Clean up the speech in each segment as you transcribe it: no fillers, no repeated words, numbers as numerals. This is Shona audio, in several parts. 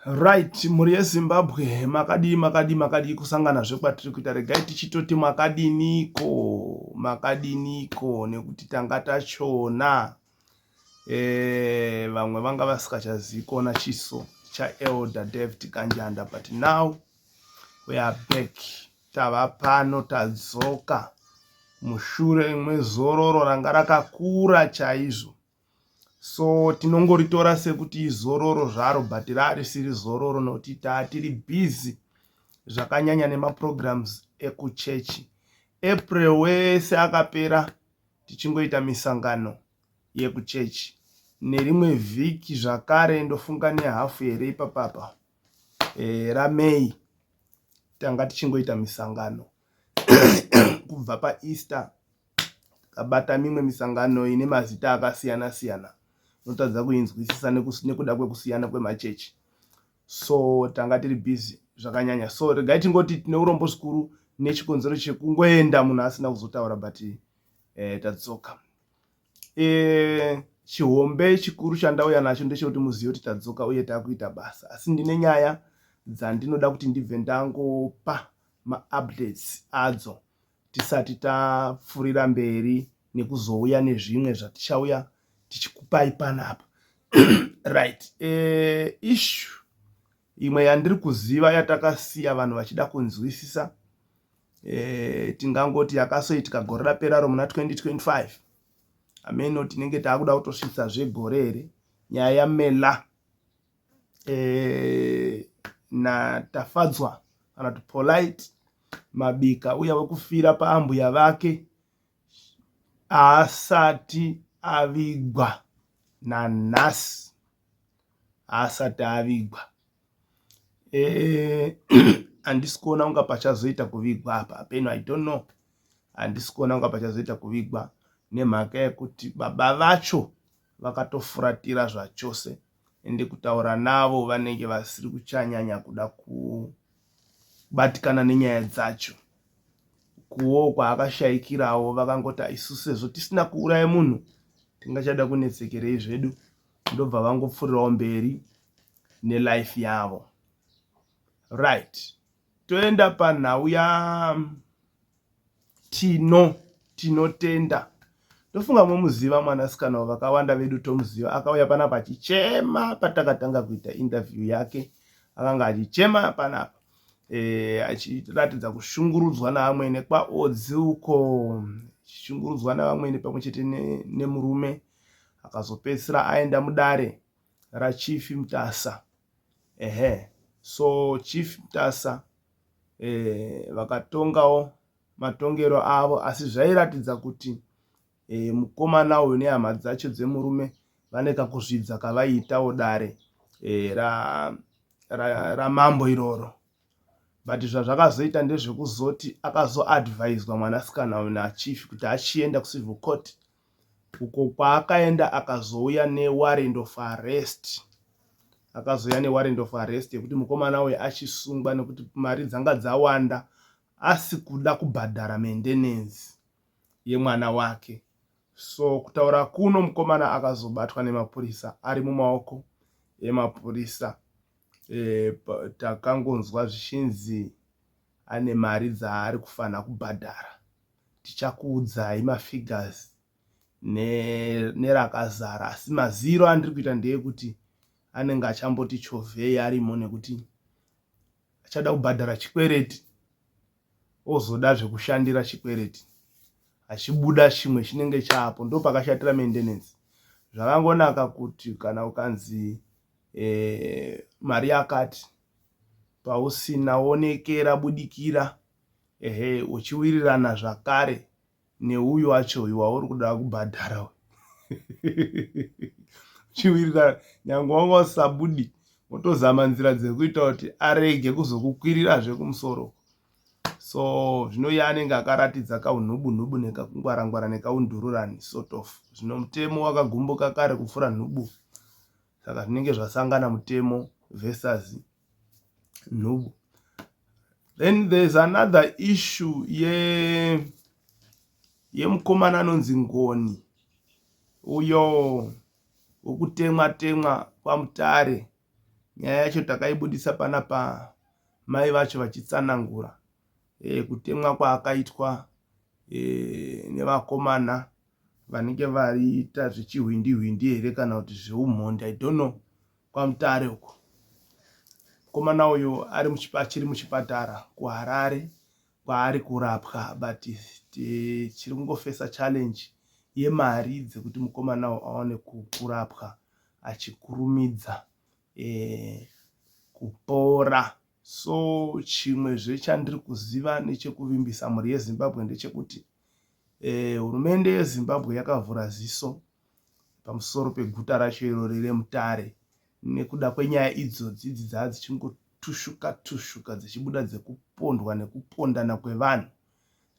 Right, mhuri yeZimbabwe, makadii, makadii, makadii kusanganazve kwatiri kuita. Regai tichitoti makadiniko, makadiniko, nekuti tanga tachona. Vamwe vanga vasikachazivi kuona chiso chaElder David Kanjanda, but now we are back. Tava pano, tadzoka mushure mwezororo ranga rakakura chaizvo. So tinongoritora sekuti izororo zvaro, but rarisiri zororo nokuti taatiri busy zvakanyanya nemaprograms ekuchechi. April wese akapera tichingoita misangano yekuchechi, nerimwe vhiki zvakare, ndofunga nehafu here ipapapa raMay, tanga tichingoita misangano kubva paEaster. Takabata mimwe misangano ine mazita akasiyana siyana, unotadza kuinzwisisa nekuda kwekusiyana kwemachechi. So tanga tiri busy zvakanyanya. So regai tingoti tine urombo zvikuru nechikonzero chekungoenda munhu asina kuzotaura, but tadzoka. Chihombe chikuru chandauya nacho ndechekuti muzive kuti tadzoka uye takuita basa, asi ndine nyaya dzandinoda kuti ndibve ndangopa maupdates adzo tisati tapfuurira mberi nekuzouya nezvimwe zvatichauya tichikupai panapa. Right, issue imwe yandiri kuziva yatakasiya vanhu vachida kunzwisisa, tingangoti yakasoitika gore raperaro muna 2025, ameno tinenge taakuda kutosvitsa zvegore here, nyaya yaMela naTafadzwa kana kuti Polite Mabika, uya wekufira paambuya vake asati avigwa nanhasi, asati avigwa. Handisi kuona kunga pachazoita kuvigwa apa peno. I don't know, handisi kuona kunga pachazoita kuvigwa nemhaka yekuti baba vacho vakatofuratira zvachose, ende kutaura navo vanenge vasiri kuchanyanya kuda kubatikana nenyaya dzacho. Kuwo kwaakashayikirawo vakangoti, "Isu sezvo tisina kuuraya munhu, tingachada kunetsekerei zvedu?" Ndobva vangopfuurirawo mberi nelife yavo. Right, toenda panhau yaTino Tinotenda. Ndofunga momuziva mwanasikana, vakawanda vedu tomuziva. Akauya panapa achichema patakatanga kuita interview yake, akanga achichema panapa achiratidza kushungurudzwa naamwene kwaOdzi uko, achishungurudzwa navamwene pamwe chete nemurume. Akazopedzisira aenda mudare raChief Mutasa. Ehe, so Chief Mutasa vakatongawo matongero avo, asi zvairatidza kuti mukomana uyu nehama dzacho dzemurume vane kakuzvidza kavaiitawo dare ramambo iroro. But zvazvakazoita ndezvekuzoti akazoadvaiswa mwanasikana uyu nachief kuti achienda kucivil court, uko kwaakaenda akazouya newarrant of arrest. Akazouya newarrant of arrest yekuti mukomana uyu achisungwa nekuti mari dzanga dzawanda, asi kuda kubhadhara maintenance yemwana wake. So kutaura kuno mukomana akazobatwa nemapurisa, ari mumaoko emapurisa. Takangonzwa zvichinzi ane mari dzaari kufanira kubhadhara. Tichakuudzai mafigures nerakazara, asi maziro andiri kuita ndeyekuti anenge achamboti chovhei arimo, nekuti achada kubhadhara chikwereti, ozoda zvekushandira chikwereti, achibuda chimwe chinenge chaapo. Ndo pakashatira maintenance. Zvakangonaka kuti kana ukanzi mari yakati, pausina onekera, budikira, ehe, uchiwirirana zvakare neuyu wacho, uyu wauri kuda kubhadhara, uchiwirirana. Nyange wanga usabudi, wotozama nzira dzekuita kuti arege kuzokukwirirazve kumusoro. So zvino iye anenge akaratidza kaunhubu nhubu nekakungwarangwara nekaundururani sort of. Zvino mutemo wakagumbuka kare kupfuura nhubu, saka zvinenge zvasangana, mutemo versus nhubu. Then there's another issue ye yemukomana anonzi Ngoni, uyo wekutemwa temwa kwaMutare. Nyaya yacho takaibudisa panapa mai vacho vachitsanangura e, kutemwa kwaakaitwa e, nevakomana vanenge variita zvechihwindi hwindi here kana kuti zveumhondi i don't know kwamutare uko mukomana uyu ari achiri muchipatara kuharare kwaari kurapwa but tichiri kungofesa challenge yemari dzekuti mukomana uyu awane kurapwa achikurumidza e, kupora so chimwezve chandiri kuziva nechekuvimbisa mhuri yezimbabwe ndechekuti e, hurumende yezimbabwe yakavhura ziso pamusoro peguta racho irori remutare nekuda kwenyaya idzodzi idzi dzaa dzichingotushuka tushuka dzichibuda dzekupondwa nekupondana kwevanhu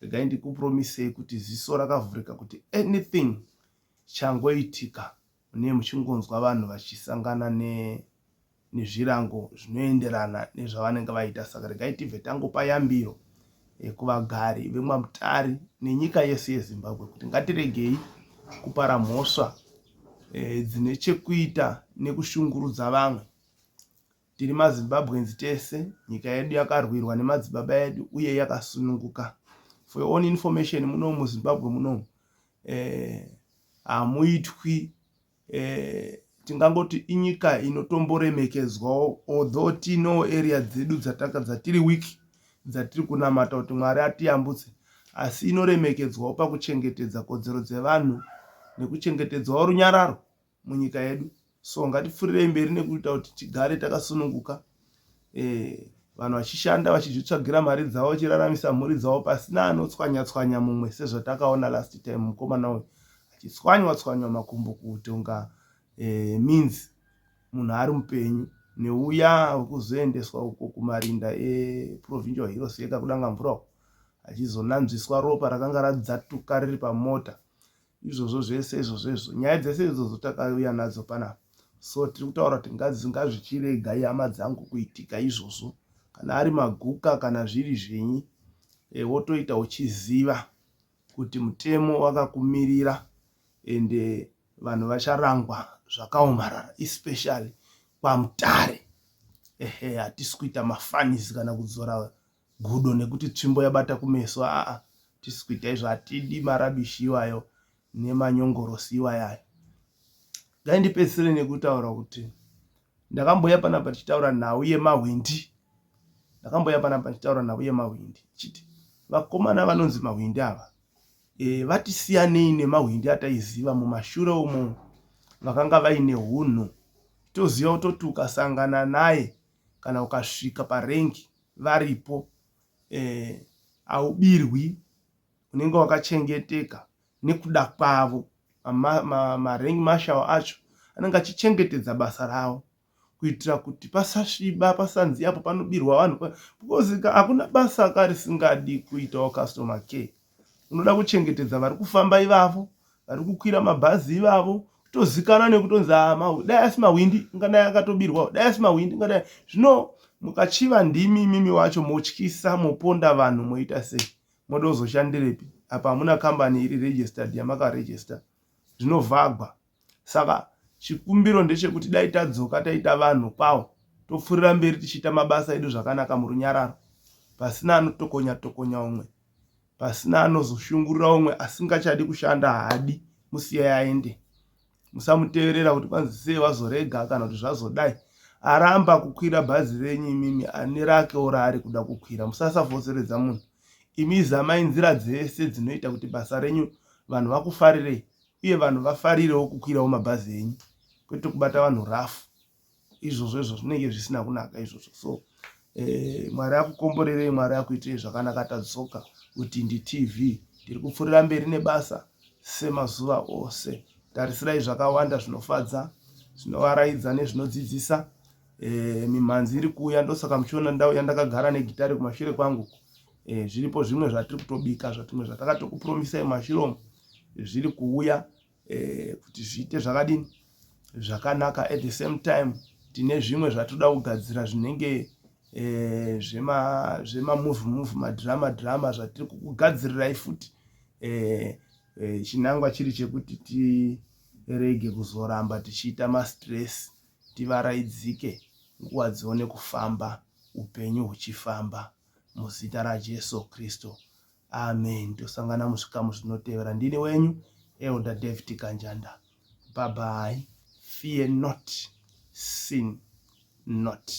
regai ndikupromisei kuti ziso rakavhurika kuti anything changoitika mune muchingonzwa vanhu vachisangana nezvirango zvinoenderana nezvavanenge vaita saka regai tibve tangopa yambiro eh, kuvagari vemwamutare nenyika yese yezimbabwe kuti ngatiregei kupara mhosva eh, dzine chekuita nekushungurudza vamwe tiri mazimbabweans tese nyika yedu yakarwirwa nemadzibaba edu uye yakasununguka for your own information munomu muzimbabwe munomu eh, hamuitwi eh, tingangoti inyika inotomboremekedzwawo although tinewo area dzedu dzataka dzatiri weak dzatiri kunamata kuti mwari atiyambutse asi inoremekedzwawo pakuchengetedza kodzero dzevanhu nekuchengetedzawo runyararo munyika yedu so ngatipfurirei mberi nekuita kuti tigare takasununguka eh, vanhu vachishanda vachizvitsvagira mari dzavo vachiraramisa mhuri dzavo pasina anotswanya tswanya mumwe sezvatakaona last time mukomana uyu achitswanywa tswanywa makumbo kutonga eh, means munhu ari mupenyu neuya wekuzoendeswa uko kumarinda eprovincial heroes eka kudanga mvura uko achizonanzviswa ropa rakanga radzatuka riri pamota izvozvo zvese izvozvo izvo nyaya dzese idzodzo takauya nadzo panapa so tiri kutaura kuti ngazvichiregai hama dzangu kuitika izvozvo kana ari maguka kana zviri zvenyi e, wotoita uchiziva kuti mutemo wakakumirira ende vanhu vacharangwa zvakaomarara especially kwamutare ehe hatisi kuita mafunnies kana kudzora gudo nekuti tsvimbo yabata kumeso aa tisi kuita izvo hatidi marubbish iwayo nemanyongorosi iwayayo ngai ndipedzisire nekutaura kuti ndakambouya panapa tichitaura nhau yemahwindi ndakambouya panapa ndichitaura nhau yemahwindi chiti vakomana vanonzi mahwindi ava e, vatisiyanei nemahwindi ataiziva mumashure umo vakanga vaine hunhu toziva kutoti ukasangana naye kana ukasvika parank varipo eh, haubirwi unenge wakachengeteka nekuda kwavo marank marshal acho anenge achichengetedza basa ravo kuitira kuti pasasviba pasanzi apo panobirwa vanhu because hakuna basa karisingadi kuitawo customer care unoda kuchengetedza vari kufamba ivavo vari kukwira mabhazi ivavo tozikanwa nekutonzi ah, dai asi mahwindi ingadai akatobirwa dai asi mahwindi ingadai zvino mukachiva ndimi imimi wacho motyisa moponda vanhu moita sei moda kuzoshandirepi apa hamuna kambani iri registered yamakaregister zvinovhagwa saka chikumbiro ndechekuti dai tadzoka taita vanhu kwawo topfuurira mberi tichiita mabasa edu zvakanaka murunyararo pasina anotokonya tokonya umwe pasina anozoshungurira umwe asingachadi kushanda haadi musiyai aende musamuteverera kuti kwanzi sei wazorega kana kuti zvazodai aramba kukwira bhazi renyu imimi ane rakewo raari kuda kukwira musasafoseredza munhu imi zamai nzira dzese dzinoita kuti basa renyu vanhu vakufarirei uye vanhu vafarirewo kukwirawo mabhazi enyu kwete kubata vanhu rafu izvozvo izvo zvinenge zvisina kunaka izvozvo so eh, mwari akukomborerei mwari akuitirei zvakanaka tadzoka kuti nditv tiri kupfuurira mberi nebasa semazuva ose tarisirai zvakawanda zvinofadza zvinovaraidza nezvinodzidzisa e, mimhanzi iri kuuya ndosaka muchiona ndau yandakagara negitare kumashure kwangu e, zviripo zvimwe zvatiri kutobika zvatimwe zvatakatokupromisai mumashure umu zviri kuuya e, kuti zviite zvakadini zvakanaka at the same time tine zvimwe zvatoda kugadzira zvinenge e, zvemamovie movie madrama drama zvatiri kukugadzirirai futi e, e, chinangwa chiri chekuti tirege kuzoramba tichiita mastress tivaraidzike. Nguva dzione kufamba, upenyu huchifamba. Muzita raJesu Kristu. Amen. Tosangana muzvikamu zvinotevera. Ndini wenyu Elder David Kanjanda. Bye bye. Fear not, sin not.